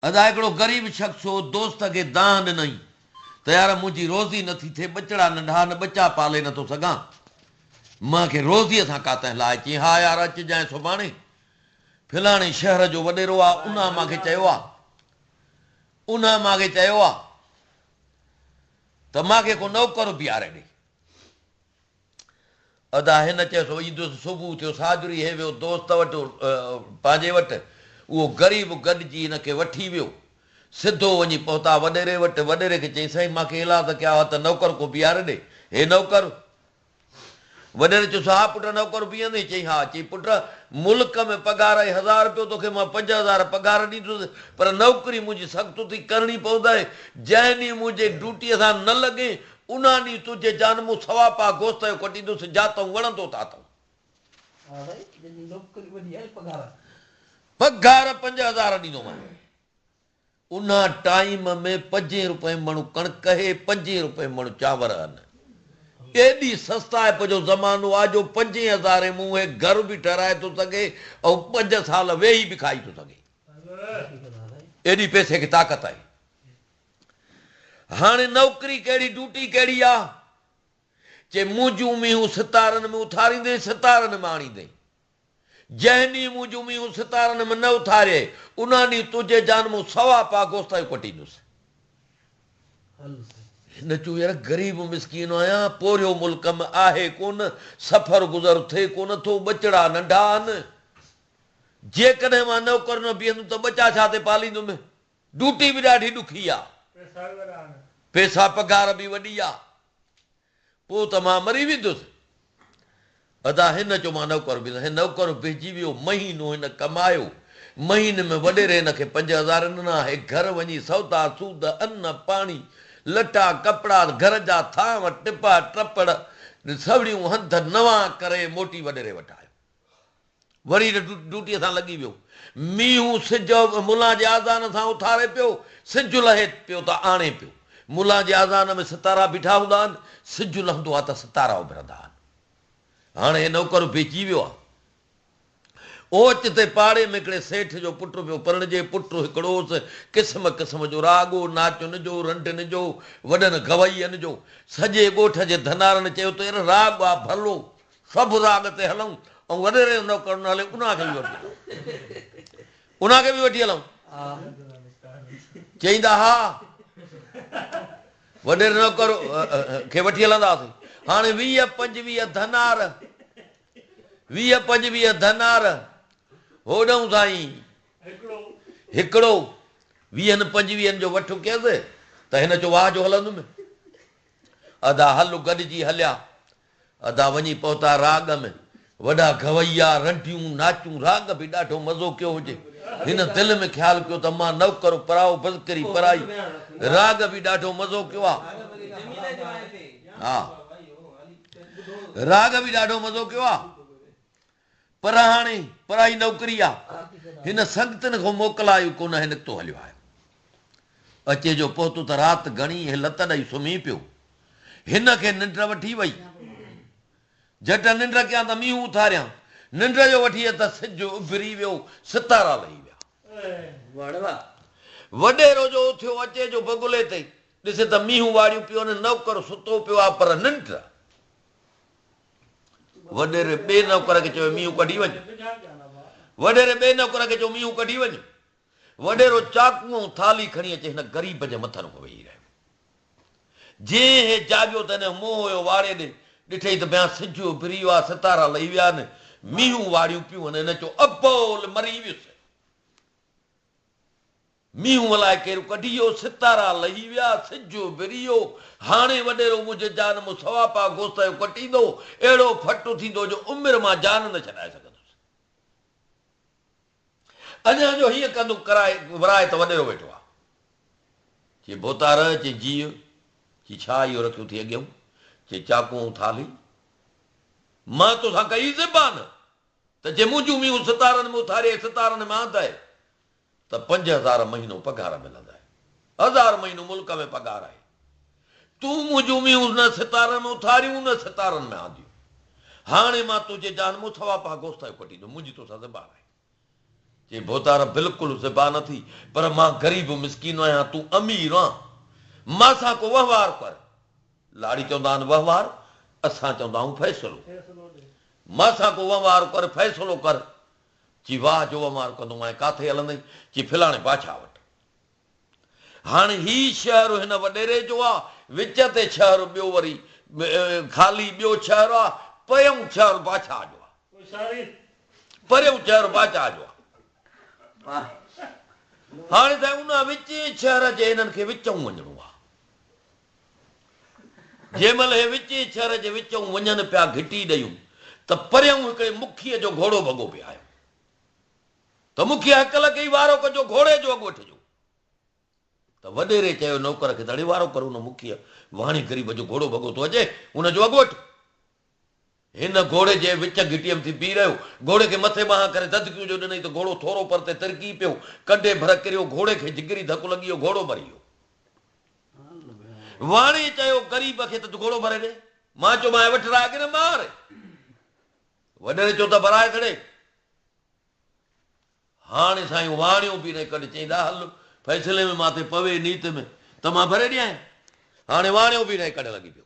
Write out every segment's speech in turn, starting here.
ادا هڪڙو غريب شخص هو دوست کي دانهن ڏنائين ته يار منهنجي روزي نه ٿي ٿئي ٻچڙا ننڍا آهن ٻچا پالي نه ٿو سگهان مان کي روزيء سان ڪا تنهن لاء چيائين ها يار اچجانء سڀاڻي فلاڻي شهر جو وڏيرو آ ان مان کي چيو آ ان مان کي چيو آ ته مان کي ڪو نوڪر بيهاري ڏي. ادا هن چيس ايندس صبح ٿيو ساجهري هي ويو دوست وٽ پنهنجي وٽ اهو غريب گڏجي هن کي وٺي ويو سڌو وڃي پهتا وڏيري وٽ وڏيري کي چيائين سائين مان کي ايلاز ڪيا هئا ته نوڪر ڪو بيهاري ڏي هي نوڪر وڏيري چيس ها پٽ نوڪر بيهندين چيائين ها چيائين پٽ ملڪ ۾ پگهار آهي هزار رپيو توکي مان 5000 پگهار ڏيندس پر نوڪري منهنجي سخت ٿي ڪرڻي پوندئي جنهن ڏينهن منهنجي ڊيوٽيء سان نه لڳين انهان ڏينهن تنهنجي جان مون سوا پاء گوشت جو ڪٽيندس، جا تون وڻندو تاتئون. پگهار 5000 ڏيندومانء. انهان ٽائيم ۾ پنجين روپئي مڻ ڪڻڪ هي، پنجين روپئي مڻ چانور هن. ايڏي سستائپ جو زمانو آ جو پنجين هزارين مون هي گهر به ٺهرائي ٿو سگهي ۽ پنج سال ويهي به کائي ٿو سگهي. ايڏي پئسي کي طاقت آهي. هاڻي نوڪري ڪهڙي ڊيوٽي ڪهڙي آ؟ چي منهنجون مينهون ستارن ۾ اٿاريندين ستارن ۾ آڻيندين. جنهن ڏينهن منهنجون مينهون ستارن ۾ نه اٿاريئي ان ڏينهن تنهنجي جان مون سوا پاء گوشت جو ڪٽيندس. هن چيو يار غريب مسڪين آهيان، پورهيو ملڪ ۾ آهي ڪونه، سفر گذر ٿئي ڪونه ٿو، ٻچڙا ننڍا آهن، جيڪڏهن مان نوڪر نه بيهندم ته ٻچا ڇا تي پاليندم؟ ڊيوٽي به ڏاڍي ڏکي آ. پئسا پگهار به وڏي آ. پوء ته مان مري ويندس. ادا هن چيو مان نوڪر بيهندس. هي نوڪر بيهجي ويو. مهينو هن ڪمايو. مهيني ۾ وڏيري هن کي 5000 ڏنا. هي گهر وڃي سودا سود، ان پاڻي، لٽا ڪپڙا، گهر جا ٿانو، ٽپا ٽپڙ، سوڙيون هنڌ نوان ڪري موٽي وڏيري وٽ آيو. وري ڊيوٽيء سان لڳي ويو. مينهون سج ملان جي آذان سان اٿاري پيو، سج لهي پيو ته آڻي پيو. ملان جي آذان ۾ ستارا بيٺا هوندا آهن، سج لهندو آهي ته ستارا اڀرندا آهن. هاڻي هي نوڪر بيهجي ويو آهي. اوچتي پاڙي ۾ هڪڙي سيٺ جو پٽ پيو پرڻجي، پٽ هڪڙو هوس، قسم قسم جو راڳو، ناچن جو، رنڊن جو، وڏن گوئين جو. سڄي ڳوٺ جي ڌنارن چيو ته يار راڳ آ ڀلو، سڀ راڳ تي هلون ۽ وڏيري جو نوڪر نه هلي انهان کي به وٺي هلون. انهان کي به وٺي هلون. چئيندا ها وڏيري نوڪر کي وٺي هلنداسين. هاڻي 20 25 ڌنار 20 25 ڌنار هوڏهون سائين هڪڙو ويهن پنجويهن جو وٺ ڪيس ته هن چيو واهه جو هلندم. ادا هل گڏجي هليا. ادا وڃي پهتا راڳ ۾، وڏا گوئيا، رنڊيون، ناچون، راڳ به ڏاڍو مزو ڪيو هجي. هن دل ۾ خيال ڪيو ته مان نوڪر پرائو بزڪري پرائي، راڳ به ڏاڍو مزو ڪيو آ. ها راڳ به ڏاڍو مزو ڪيو آ. پر هاڻي پرائي نوڪري آ. هن سنگتين کان موڪلايو ڪونه هي نڪتو هليو آيو. اچي جو پهتو ته رات گهڻي هي لت ڏئي سمهي پيو. هن کي ننڊ وٺي وئي. جهٽ ننڊ ڪيان ته مينهون اٿاريان. ننڊ جو وٺي ته سج اڀري ويو، ستارا لهي ويا. وڏيرو جو اٿيو اچي جو بگلي تي ڏسي ته مينهون واڙيون پيو آهن، نوڪر ستو پيو آ پر ننڊ. وڏيري ٻئي نوڪر کي چيو مينهون ڪڍي وڃ. وڏيري ٻئي نوڪر کي چيو مينهون ڪڍي وڃ. وڏيرو چاقو ۽ ٿالهي کڻي اچي هن غريب جي مٿن کان ويهي رهيو. جئين هي جاڳيو ته هن جو منهن هيو واڙي ڏي. ڏٺئي ته بيان سج اڀري ويو آهي، ستارا لهي ويا آهن، مينهون واڙيون پيون آهن. هن چيو ابول مري ويس. مينهون الائي ڪير ڪڍي ويو، ستارا لهي ويا، سج اڀري ويو، هاڻي وڏيرو منهنجي جان مون سوا پاء گوشت جو ڪٽيندو، اهڙو ڦٽ ٿيندو جو عمر مان جان نه ڇڏائي سگهندس. اڃا جو هيئن ڪنڌ ڪرائي ورائي ته وڏيرو ويٺو آ. چي ڀوتار، چي جيء، چي ڇا اهو رکيو ٿي اڳيئون؟ چي چاقو ۽ ٿالهي. مان توسان ڪئي زبان ته جي منهنجون مينهون ستارن ۾ اٿاريئي ستارن ۾ آندئي ته 5000 مهينو پگهار ملندئي. 1000 مهينو ملڪ ۾ پگهار آهي. تون منهنجون مينهون نه ستارن ۾ اٿاريون نه ستارن ۾ آنديون. هاڻي مان تنهنجي جان مون سوا پاء گوشت جو ڪٽيندم، منهنجي توسان زبان آهي. چي ڀوتار بلڪل ذبح نه ٿي، پر مان غريب مسڪين آهيان، تون امير آن، مان سان ڪو وهنوار ڪر. لاڙي چوندا آهن وهنوار، اسان چوندا آهيون فيصلو. مان سان ڪو وهنوار ڪر، فيصلو ڪر. چي واهه جو وهنوار ڪندومانء، ڪاٿي هلندين؟ چي فلاڻي بادشاهه وٽ. هاڻ هي شهر هن وڏيري جو آ، وچ تي شهر ٻيو وري خالي ٻيو شهر آ، پريون شهر بادشاهه جو آ. پريون شهر بادشاهه جو آ. هاڻي سائين ان وچين شهر جي هنن کي وچئون وڃڻو آ. جنهن مهل هي وچين شهر جي وچئون وڃن پيا گهٽي ڏيون ته پريون هڪڙي مکيء جو گهوڙو ڀڳو پئي آيو. ته مکيء هڪل ڪئي، وارو ڪجو، گهوڙي جو اڳ وٺجو. ته وڏيري چيو نوڪر کي ته اڙي وارو ڪر ان مکيء واڻي غريب جو گهوڙو ڀڳو ٿو اچي، ان جو اڳ وٺ. هن گهوڙي جي وچ گهٽيء ۾ ٿي بيهي رهيو. گهوڙي کي مٿي ٻانهن ڪري ڌڌڪيون جو ڏنئي ته گهوڙو ٿورو پرتي ترڪي پيو. ڪنڊي ڀر ڪريو، گهوڙي کي جگري ڌڪ لڳي ويو، گهوڙو مري ويو. واڻي چيو غريب کي ته گهوڙو ڀري ڏي. مان چيومانء وٺرائي ڪين مار. وڏيري چيو ته ڀرائي ڇڏي. هاڻي سائين واڻيو به نه ڪڍ چئين ڏا هل فيصلي ۾ مان تي پوي نيت ۾ ته مان ڀري ڏيانء. هاڻي واڻيو به نه ڪڍ لڳي پيو.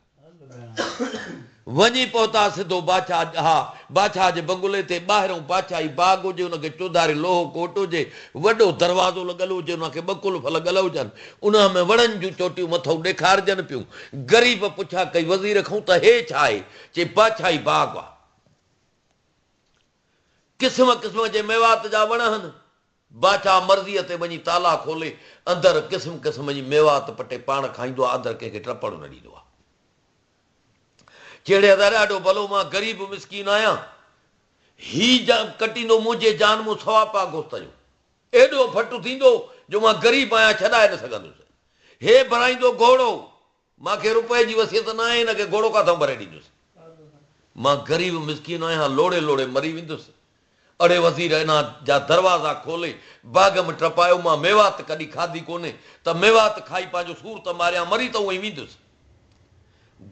وڃي پهتا سڌو بادشاهه ها بادشاهه جي بنگلي تي ٻاهرئون بادشاهي باغ هجي ان کي چوڌاري لوهو ڪوٽ هجي وڏو دروازو لڳل هجي ان کي ٻه قلف لڳل هجن ان ۾ وڻن جون چوٽيون مٿئون ڏيکارجن پيون غريب پڇا ڪئي وزير کئون ته هي ڇا آهي چي بادشاهي باغ آ. قسم قسم جي ميوات جا وڻ هن. بادشاهه مرضيء تي وڃي تالا کولي اندر قسم قسم جي ميوات پٽي پاڻ کائيندو آ، اندر ڪنهن کي ٽپڻ نه ڏيندو آ. چيڙي ادا ڏاڍو ڀلو مان غريب مسڪين آهيان. هي ڪٽيندو منهنجي جان مون سوا پاء گوشت جو. ايڏو ڦٽ ٿيندو جو مان غريب آهيان ڇڏائي نه سگهندس. هي ڀرائيندو گهوڙو. مان کي روپئي جي وصيت ناهي، هن کي گهوڙو ڪاٿئون ڀري ڏيندس. مان غريب مسڪين آهيان، لوڙهي لوڙهي مري ويندس. اڙي وزير انا جا دروازا کولي باغ ۾ ٽپايو، مان ميوات ڪڏهن کاڌي ڪونهي ته ميوات کائي پنهنجو سور ته ماريان، مري ته اونئين ويندس.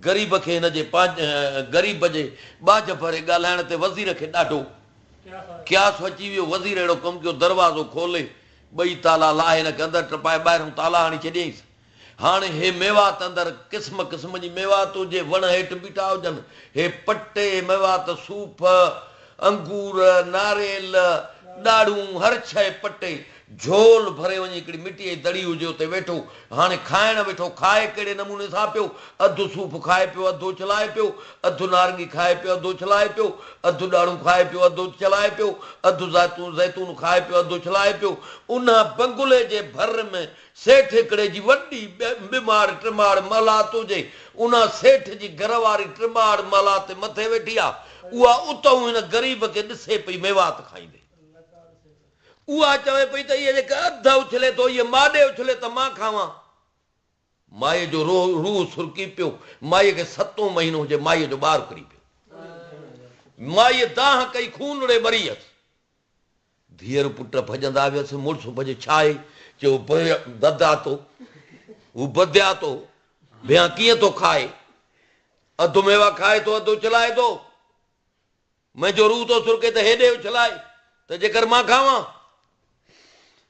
غريب کي هن جي غريب جي ٻاجهه ڀري ڳالهائڻ تي وزير کي ڏاڍو قياس اچي ويو. وزير اهڙو ڪم ڪيو، دروازو کولي ٻئي تالا لاهي هن کي اندر ٽپائي ٻاهرئون تالا هڻي ڇڏيائينس. هاڻ هي ميوات اندر قسم قسم جي ميوات هجي، وڻ هيٺ بيٺا هجن، هي پٽي ميوات صوف، انگور، ناريل، ڏاڙهون، هر شيء پٽي، جهول ڀري وڃي هڪڙي مٽيء جي دڙي هجي اتي ويٺو، هاڻي کائڻ ويٺو، کائي ڪهڙي نموني سان پيو، اڌ صوف کائي پيو، اڌ اڇلائي پيو، اڌ نارنگي کائي پيو، اڌ اڇلائي پيو، اڌ ڏاڙهون کائي پيو، اڌ اڇلائي پيو، اڌ زيتون کائي پيو، اڌ اڇلائي پيو، ان بنگلي جي ڀر ۾ سيٺ هڪڙي جي وڏي ٻه ماڙ ٽماڙ محلات هجي، ان سيٺ جي گهر واري ٽماڙ محلات تي مٿي ويٺي آ، اها اتئون هن غريب کي ڏسي پئي ميوات کائيندي. اها چوي پئي ته اهي جيڪي اڌ اڇلي ٿو، اهي ماڏي اڇلي ته مان کاوان. مائيء جو روح سرڪي پيو. مائيء کي ستون مهينو هجي، مائيء جو ٻار ڪري پيو. مائيء دانهن ڪئي، خون ڙي مري ويس. ڌيئر پٽ ڀڄندا ويس، مڙس ڀڄ ڇا آهي؟ چيو بدعاتو، هو بدعاتو، ڀيان ڪيئن ٿو کائي؟ اڌ ميوا کائي ٿو، اڌ اڇلائي ٿو. منهنجو روح ٿو سرڪي ته هيڏي اڇلائي ته جيڪر مان کاوان.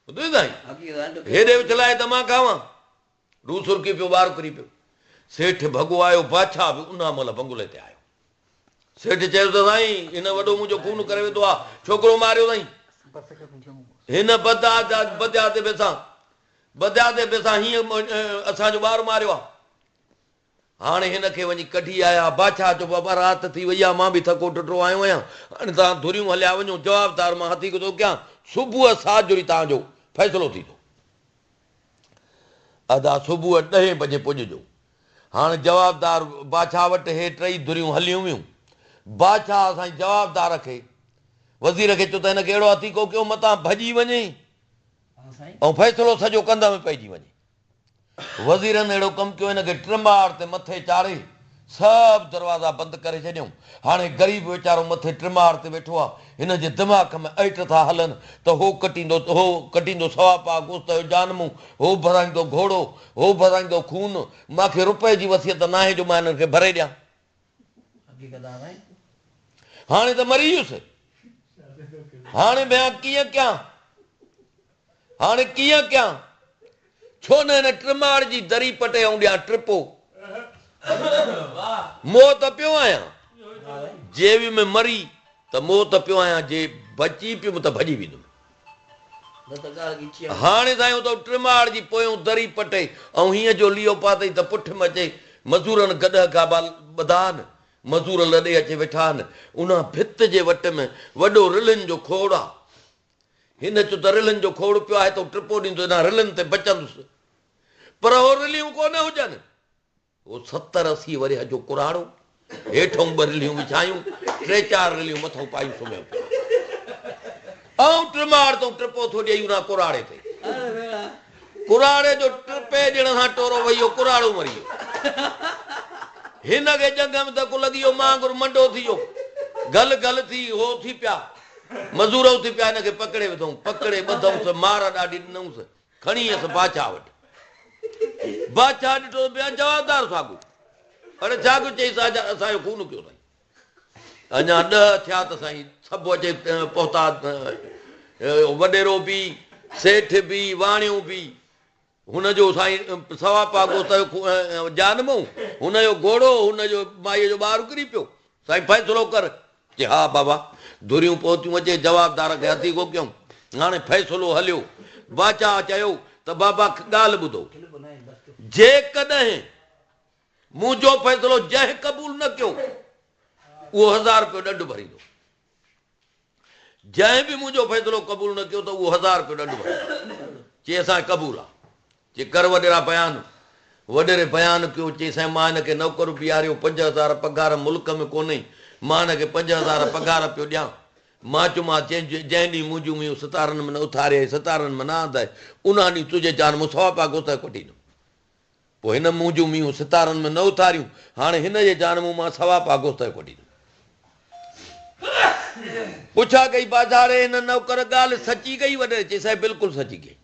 ٻڌو سائين، هيڏي اڇلائي ته مان کاوان. روح سرڪي پيو، ٻار ڪري پيو. سيٺ ڀڳو آيو، بادشاهه به ان مهل بنگلي تي آيو. سيٺ چيس ته سائين هن وڏو منهنجو خون ڪري وڌو آ، ڇوڪرو ماريو اٿائين. هن بدعا تي پئسا هيئن اسان جو ٻار ماريو آ. هاڻي هن کي وڃي ڪڍي آيا. بادشاهه چيو بابا رات ٿي وئي آ، مان به ٿڪو ٽٽو آيو آهيان. هاڻي توهان ڌريون هليا وڃو، جوابدار مان هٿيڪ ٿو ڪيان. صبح ساجهري توهان جو فيصلو ٿيندو. ادا صبح ڏهين بجي پڄجو. هاڻ جوابدار بادشاهه وٽ هي ٽئي ڌريون هليون ويون. بادشاهه سائين جوابدار کي وزير کي چيو ته هن کي اهڙو هٿيڪو ڪيو متان ڀڄي وڃي ۽ فيصلو سڄو ڪنڌ ۾ پئجي وڃي. وزيرن اهڙو ڪم ڪيو هن کي ٽماڙ تي مٿي چاڙهي سڀ دروازا بند ڪري ڇڏيائون. هاڻي غريب ويچارو مٿي ٽماڙ تي ويٺو آ. هن جي دماغ ۾ ائٽ ٿا هلن ته هو ڪٽيندو هو ڪٽيندو سوا پاء گوشت جو جان مون، هو ڀرائيندو گهوڙو، هو ڀرائيندو خون، مان کي رپئي جي وصيت ناهي جو مان هنن کي ڀري ڏيان. هاڻي ته مري ويس. هاڻي ڀيان ڪيئن ڪيان؟ هاڻي ڪيئن ڪيان؟ ڇو نه هن ٽماڙ جي دري پٽي ۽ ڏيان ٽپو. مئو ته پيو آهيان. جي ويم مري ته مئو ته پيو آهيان، جي بچي پيم ته ڀڄي ويندم. هاڻي سائين اتو ٽماڙ جي پويون دري پٽي ۽ هيئن جو ليئو پاتئي ته پٺ ۾ اچي مزورن گڏهه گابا ٻڌا آهن. مزور لڏي اچي ويٺا آهن. ان ڀت جي وٽ ۾ وڏو رلهين جو کوڙ آ. هن چيو ته رلهين جو کوڙ پيو آهي ته ٽپو ڏيندس انهن رلهين تي بچندس. پر هو رلهيون ڪونه هجن. هو ستر 80 ورهيه جو ڪراڙو، هيٺئون ٻه رلهيون وڇايون، ٽي چار رلهيون مٿئون پايون سمهيو پيو آهي. ۽ ٽماڙ تئون ٽپو ٿو ڏئي انهن ڪراڙي تي. ڪراڙي جو ٽپي ڏيڻ سان ٽورو وهي ويو، ڪراڙو مري ويو. هن کي ڄنگهه ۾ ڌڪ لڳي ويو، مانگر منڊو ٿي ويو. گل گل ٿي هو ٿي پيا. مزور اٿي پيا، هن کي پڪڙي وڌائون. پڪڙي ٻڌائونس، مار ڏاڍي ڏنائونس. کڻي ويس بادشاهه وٽ. بادشاهه ڏٺو ته بيان جوابدار ساڳو. اڙي ڇا ڪيو؟ چيس اسان جو خون ڪيو سائين. اڃا 10 ٿيا ته سائين سڀ اچي پهتا، وڏيرو به، سيٺ به، واڻيو به. هن جو سائين سوا پاء گوشت جو جان مئو، هن جو گهوڙو، هن جو مائيء جو ٻار اڪري پيو. سائين فيصلو ڪر. چي ها بابا، ڌريون پهتيون اچي جوابدار کي هٿيڪو ڪيائون. هاڻي فيصلو هليو. بادشاهه چيو ته بابا ڳالهه ٻڌو. جيڪڏهن منهنجو فيصلو جنهن قبول نه ڪيو، اهو 1000 رپيو ڏنڊ ڀريندو. جنهن به منهنجو فيصلو قبول نه ڪيو ته اهو 1000 رپيو ڏنڊ ڀريندو. چي اسان کي قبول آ. چي ڪر وڏيرا بيان. وڏيري بيان ڪيو، چي سائين مان هن کي نوڪر بيهاريو، 5000 پگهار ملڪ ۾ ڪونهي، مان هن کي 5000 پگهار پيو ڏيان. مان چيومانس جنهن ڏينهن منهنجون مينهون ستارن ۾ نه اٿاريائين، ستارن ۾ نه آندائين، ان ڏينهن تنهنجي جان مون سوا پاء گوشت ڪٽيندم. پوء هن منهنجون مينهون ستارن ۾ نه اٿاريون، هاڻي هن جي جان مون مان سوا پاء گوشت ڪڍيندم. پڇا ڪئي بادشاهه اڙي هن نوڪر ڳالهه سچي ڪئي؟ وڏيري چيس سائين بلڪل سچي ڪئي.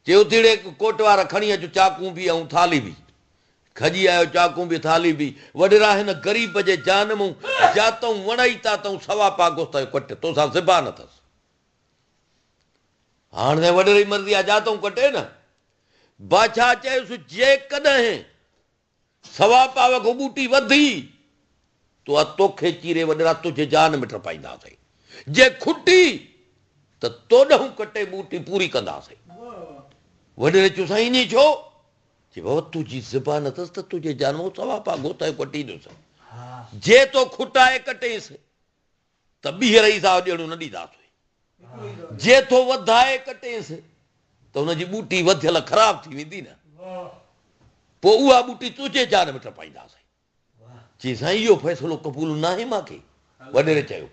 چي اٿي ڙي ڪوٽ وارا کڻي اچ چاقون به ۽ ٿالهي به. کڄي آيو چاقون به ٿالهي به. وڏيرا هن غريب جي جان مون جاتئون وڻئي تاتئون سوا پاء گوشت ڪٽ، توسان زبان اٿس. هاڻ سائين وڏيري جي مرضي آ جاتئون ڪٽي نه. بادشاهه چيس جيڪڏهن سوا پاء کان ٻوٽي وڌي ته اها توکي چيري وڏيرا تنهنجي جان ۾ ٽپائينداسين. جي کٽي ته توڏهون ڪٽي ٻوٽي پوري ڪنداسين. وڏيري چيو سائين ائين ڇو؟ چي بابا تنهنجي زبان اٿس ته تنهنجي جان مان سوا پاء گوشت ڪٽيندس. جي تو کٽائي ڪٽيس ته ٻيهر حساب ڏيڻو نه ڏينداسين. جي ٿو وڌائي ڪٽينس ته ان جي ٻوٽي وڌيل خراب ٿي ويندي نه، پوء اها ٻوٽي تنهنجي جان ۾ ٽپائينداسين. چي سائين اهو فيصلو قبول ناهي مان کي. وڏيري چيو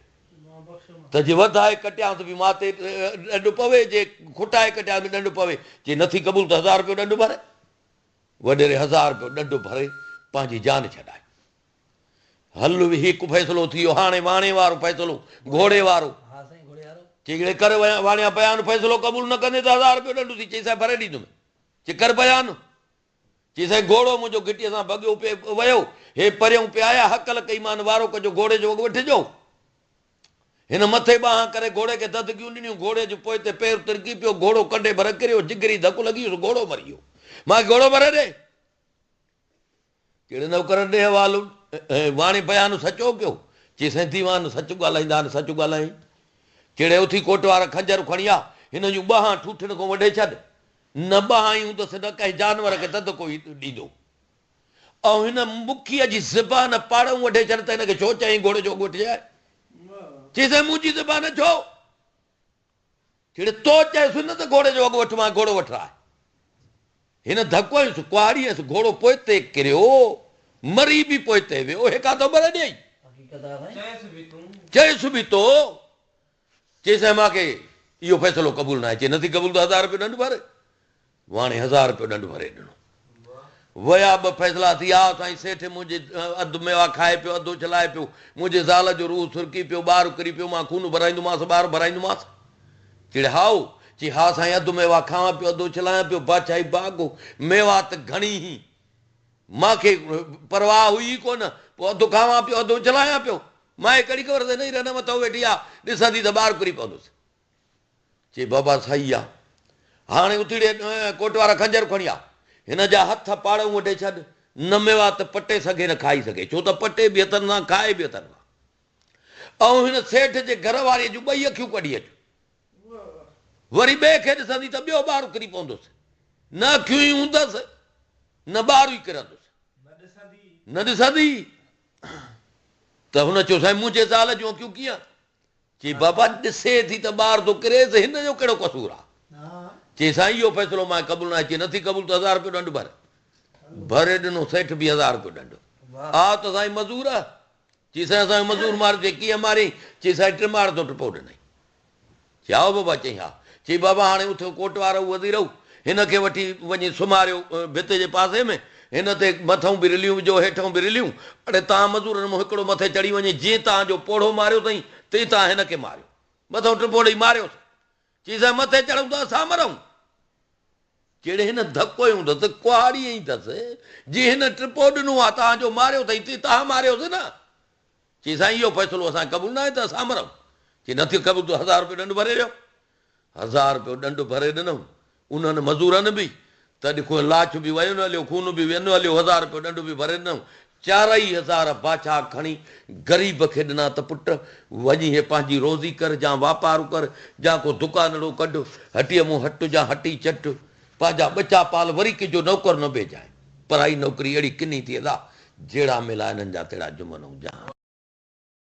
ته جي وڌائي ڪٽيانس به مان تي ڏنڊ پوي، جي کٽائي ڪٽيانس به ڏنڊ پوي. چي نٿي قبول ته 1000 رپيو ڏنڊ ڀري. وڏيري 1000 رپيو ڏنڊ ڀري پنهنجي جان ڇڏائي. هل هڪ فيصلو ٿي ويو، هاڻي واڻي وارو فيصلو، گهوڙي وارو. چي ڙي ڪر واڻيا بيان، فيصلو قبول نه ڪندين ته 1000 رپيو ڏنڊ ٿي. چي سائين ڀري ڏيندم. چي ڪر بيان. چي سائين گهوڙو منهنجو گهٽيء سان ڀڳيو پئي ويو، هي پريون پئي آيا، هڪل ڪئي مان وارو ڪجو گهوڙي جو وڳ وٺجو. هن مٿي ٻانهن ڪري گهوڙي کي ڌڌڪيون ڏنيون، گهوڙي جو پوئتي پير ترڪي پيو، گهوڙو ڪنڊي ڀر ڪريو، جگري ڌڪ لڳي ويس، گهوڙو مري ويو. مان کي گهوڙو ڀري ڏي. ڪهڙي نوڪر ڏي حوالو واڻي بيان سچو ڪيو؟ چي سائين ديوان سچ ڳالهائيندا آهن، سچ ڳالهائين. چڙي اٿي ڪوٽ وارا خنجر کڻي آ، هن جون ٻانهن ٺوٺين کان وڍي ڇڏ. نه ٻانهن ئي هوندس نه ڪنهن جانور کي ڌڌڪو ئي ڏيندو. ۽ هن مکيء جي زبان پاڙئون وڍي ڇڏ ته هن کي ڇو چيائين گهوڙي جو اڳ وٺجي آء. چي سائين منهنجي زبان ڇو؟ چڙي تو چيس نه ته گهوڙي جو وڳ وٺ مان گهوڙو وٺراء. هن ڌڪ هنيس ڪهاڙي هنيس گهوڙو پوئتي ڪريو، مري به پوئتي ويو، هيڪا ٿو ڀري ڏئي. چيس به تو. چيس سائين مان کي اهو فيصلو قبول ناهي. چي نٿي قبول ته 1000 رپيو ڏنڊ ڀر. واڻي 1000 رپيو ڏنڊ ڀري ڏنو. ويا ٻه فيصلا ٿي آ سائين سيٺ منهنجي اڌ ميوا کائي پيو اڌ اڇلائي پيو منهنجي زال جو روح سرڪي پيو ٻار اڪري پيو مان خون ڀرائيندومانس ٻار ڀرائيندومانس. چڙي هائو؟ چي ها سائين اڌ ميوا کاوان پيو اڌ اڇلايان پيو بادشاهي باغ هو ميوا ته گهڻي هي مان کي پرواهه هئي ئي ڪونه پوء اڌ کاوان پيو اڌ اڇلايان پيو مان کي ڪهڙي خبر ته هن جي رن مٿئون ويٺي آ ڏسندي ته ٻار اڪري پوندس. چي بابا صحيح آ. هاڻي اٿي ڙي ڪوٽ وارا خنجر کڻي آ. هن جا هٿ پاڙئون وڍي ڇڏ. نه ميوا ته پٽي سگهي نه کائي سگهي. ڇو ته پٽي به هٿن سان کائي به هٿن سان. ۽ هن سيٺ جي گهر واريء جون ٻئي اکيون ڪڍي اچ. وري ٻئي کي ڏسندي ته ٻيو ٻار ڪري پوندس. نه اکيون ئي هوندس نه ٻار ئي ڪرندس. نه ڏسندي. ته هن چيو سائين منهنجي زال جون اکيون ڪيئن؟ چي بابا ڏسي ٿي ته ٻار ٿو ڪريس هن جو ڪهڙو قصور آ؟ چي سائين اهو فيصلو مان قبول ناهي چي نٿي قبول ته هزار رپيو ڏنڊ ڀر. ڀري ڏنو سيٺ به هزار رپيو ڏنڊ. آ ته سائين مزور. چي سائين اسان جو مزور ماريو چي ڪيئن ماريائين؟ چي سائين ٽماڙ ٿو ٽپو ڏنائين. چي هائو بابا چئين ها. چي بابا هاڻي اٿيو ڪوٽ وارو وزيرؤ هن کي وٺي وڃي سمهاريو ڀت جي پاسي ۾، هن تي مٿئون به رليون وجهو هيٺئون به رليون، اڙي تان مزورن مان هڪڙو مٿي چڙهي وڃي جيئن تان جو پوڙهو ماريو اٿئين تيئن تان هن کي ماريو. مٿئون ٽپو ڏئي ماريوس. چي سائين مٿي چڙهون ته اسان مرون. جهڙي هن ڌڪ هنيو اٿس ڪهاڙي هنئي اٿس، جي هن ٽپو ڏنو آ تان جو ماريو اٿئي تيئن تان ماريوس نه. چي سائين اهو فيصلو اسان کي قبول ناهي ته اسان مرون. چي نه ٿيو قبول ته هزار روپيو ڏنڊ ڀري ڏيو. هزار روپيو ڏنڊ ڀري ڏنائون. انهن مزورن به ته ڏکو لاش به وين هليو، خون به وين هليو، هزار روپيو ڏنڊ به ڀري ڏنائون. چارئي هزار بادشاهه کڻي غريب کي ڏنا ته پٽ وڃي هي پنهنجي روزي ڪر جان واپار ڪر جان ڪو دڪانڙو ڪڍ، هٽيء مون هٽ جان هٽي چٽ، پنهنجا ٻچا پال وري ڪنهن جو نوڪر نه بيهجانء. پرائي نوڪري اهڙي ڪني ٿئي ادا، جهڙا ملا انهن جا تهڙا جمن ۽ جهان.